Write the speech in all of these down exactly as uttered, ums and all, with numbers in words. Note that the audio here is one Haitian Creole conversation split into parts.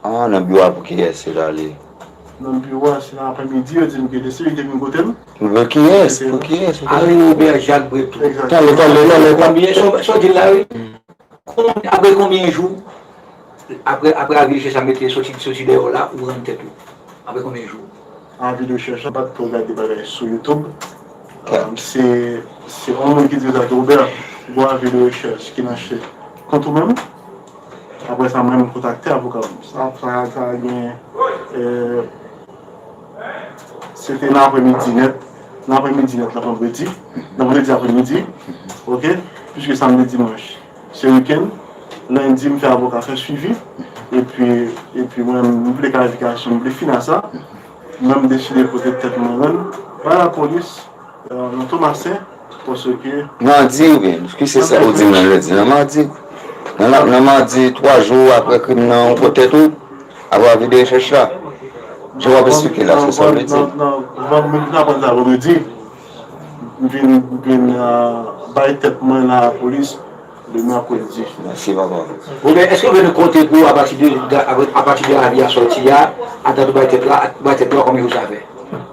Ah, nan biwo a pou kiyès se t ale? Nan biwo a, se nan aprèmidi, yo di m ke de seri te vin kote m. Pou kiyès? Pou kiyès? Henri Robert Jacques Bretou. Egzakteman. Tande, tande, tande, tande. Sa w di la, wi. Apre konbyen jou, apre, apre avi de rechèch la mete soti, soti deyò la, ou rann tèt ou? Apre konbyen jou? Avi de rechèch la, m pa t twò gade bagay sou YouTube. Se, se yon moun ki di sa tou, Robert, gon avi de rechèch ki nan che kont ou menm. Apre sa, mwen, m kontakte avoka m. Sa, sa, sa gen, se te nan aprèmidi nèt, nan aprèmidi nèt, nan vandredi, nan vandredi aprèmidi, oke, piske samdi, dimanch, se wikenn, lendi, m fè avoka fè swivi, epi, epi mwen, m vle klarifikasyon, m vle fin a sa, mwen, m deside pote tèt mwen rann bay lapolis. Nan Tomasen, paske. Madi oubyen, ki se sa ou di mwen lendi, nan madi. Nan, nan madi, twa jou apre krim nan, ou pran tèt ou, apre avi de rechèch la. Jan w ap esplike la, se sa w vle di. Nan, nan, nan, nan, nan, nan, vandredi, m vin, m vin bay tèt mwen nan lapolis. Demen apre midi. Mèsi papa. Oubyen èske w vle nou konte pou apati de apati de avi a sòti a, adan tou bay tèt la, bay tèt la kòman yo sa fè?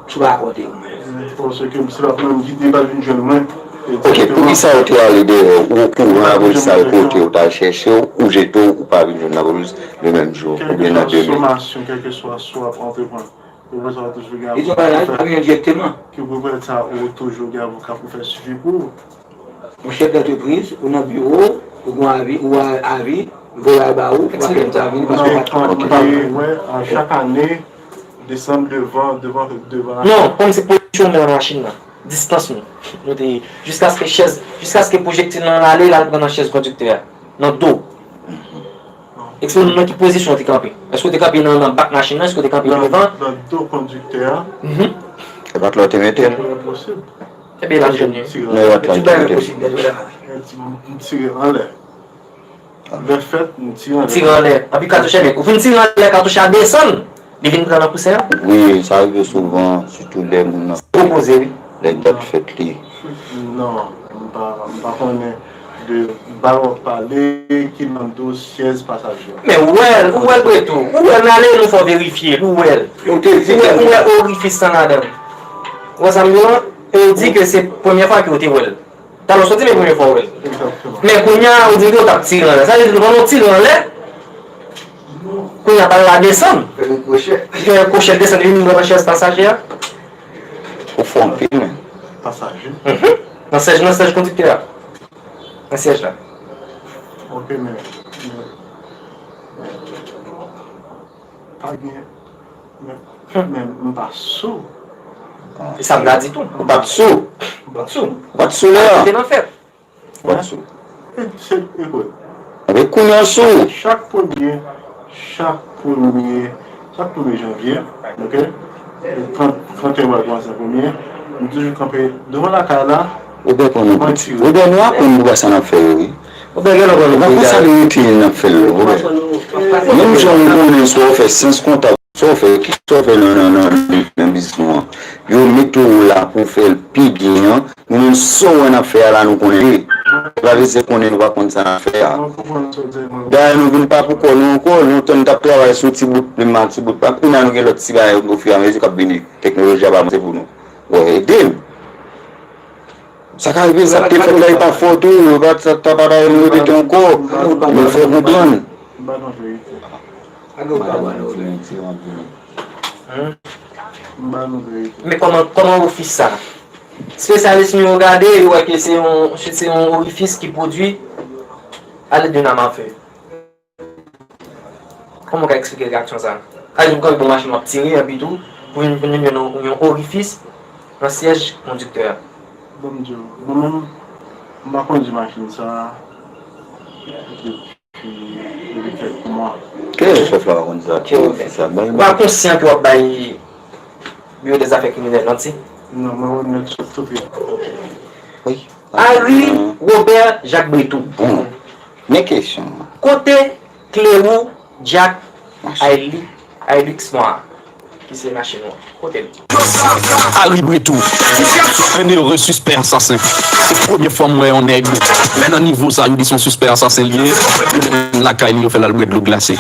Si w pa rakonte ou menm. Paske se pa pou mwen ki te pa vin jwenn mwen. Ok, poukisa ou te ale dèyè ou, okouran lapolis sa yo kote ou t al chèche w, ou jete w, ou pa vin jwenn lapolis le menm jou oubyen nan demen? Kèlkeswa somasyon, kèlkeswa sa w ap antreprann. Ou bezwen toujou gen avoka pou fè. Ki ou bezwen sa ou toujou gen avoka pou fè swivi pou ou. Yon chèf dantrepriz, ou nan biwo, ou gen avi, ou a avi, voye al ba ou, ou pa fè sa vini paske ou pa t. Mwen, mwen, mwen, chak ane, desanm devan, devan, devan. Non, kòm se pozisyon mwen nan machin nan, distans nou, nou te ye, jiskaske chèz, jiskaske pwojektil lan ale, l al pran nan chèz kondiktè a, nan do. Eksplike nou nan ki pozisyon w te kanpe. Èske w te kanpe nan, nan bak machin nan? Èske w te kanpe devan? Nan do kondiktè a. Mhm. E pa t la w te mete l? Enposib. Ebyen, l ap jwenn li. Nan e pa t la w te mete l? Tout bagay posib, men jodi a. M tire anlè. Lè fèt, m tire anlè. Tire anlè. Anpi katouch la, men ou fin tire anlè, katouch la desann. Li vin pran nan kousen an? Wi, sa rive souvan, sitou lè moun nan. Repoze, wi. Lè dat fèt li. Non, m pa, m pa konnen de bal w ap pale ki nan do syèz pasaje a. Men ou wè l, ou wè l Bretou, ou wè l, n ale nou fè w verifye l, ou wè l. Ou te di ou wè, ou wè orifis lan ladan l. Ou wè sa m di w lan? E ou di ke se premye fwa ke ou te wè l. Talè w soti men premye fwa w wè l. Men kounye a ou di m ke w t ap tire anlè. Sa vle di nou pandan w tire anlè, kounye a bal la desann. Fè yon kwochè. Fè yon kwochè l desann, li vin pran nan chèz pasaje a. Ou fò anpil men. Pasaje. Nan syèj, nan syèj kondiktè a. Nan syèj la. Ok men. Pa gen. Men, men m pa sou. E sa m ta di tou. Ou pa t sou? M pa t sou. Ou pa t sou lè a? Te nan fèt. Ou pa t sou. E, se, ekout. Anben kounye a w sou. Chak premye, chak premye, chak premye janvye, ok? Trant, trant e en mwa kòmanse premye, m toujou kanpe devan lakay la. Ou byen konnen piti. Ou byen nou aprann nou pa sa n ap fè yo wi. Ou byen gen lòt bagay. Ou pa konn sa nou rete n ap fè yo. Ou byen. Menm jan ou konnen sa w fè syans kontab, sa w fè, ki sa w fè nan, nan, nan, nan biznis nou an. Yo mete w la pou w fè l pi byen an. Nou menm sa w wè n ap fè a la nou konnen li. Ou pa bezwen konnen nou pa konn sa n ap fè a. Dayè nou vin pa pou kò nou ankò, lontan nou t ap travay sou ti bout plim ak ti bout plim, kounye a nou gen lòt ti bagay ofiramezi k ap vini. Teknoloji ap avanse pou nou. Wè, ede m. Sa ka rive, sa k te fèt la, e pa fòt ou, yo pa t ap ta pa ta nou repete ankò. Nou fè konprann. Men kòman, kòman ofis sa? Espesyalis nou yo gade, yo wè ke se yon, se yon orifis ki pwodui alèd de nam a fe. Kòman w ka eksplike reyaksyon sa a? Sa vle di ou kanpe bò machin w ap tire, epi tou, pou vin, pou vin jwenn yon, yon orifis nan syèj kondiktè a. Ban m di w, mwen menm, m pa kondui machin sa a depi, depi kèk mwa. Kilè chèf la pa kondui sa, ki orifis sa? Ou pa konsyan ke w ap bay Biwo dèzafè kriminèl manti? Non, mwen remèt sou tout. Wi. Harry Robert Jacques Bretou. Bon. Men kesyon an. Kote kle wou Jack Hilux Noir ki se machin ou an? Kote l? Harry Bretou, un heureux suspect assassin. Se premye fwa m wè yon nèg, men nan nivo sa yo di se yon suspè asasen li ye, yo mennen l lakay li, yo fè l al bwè dlo glase.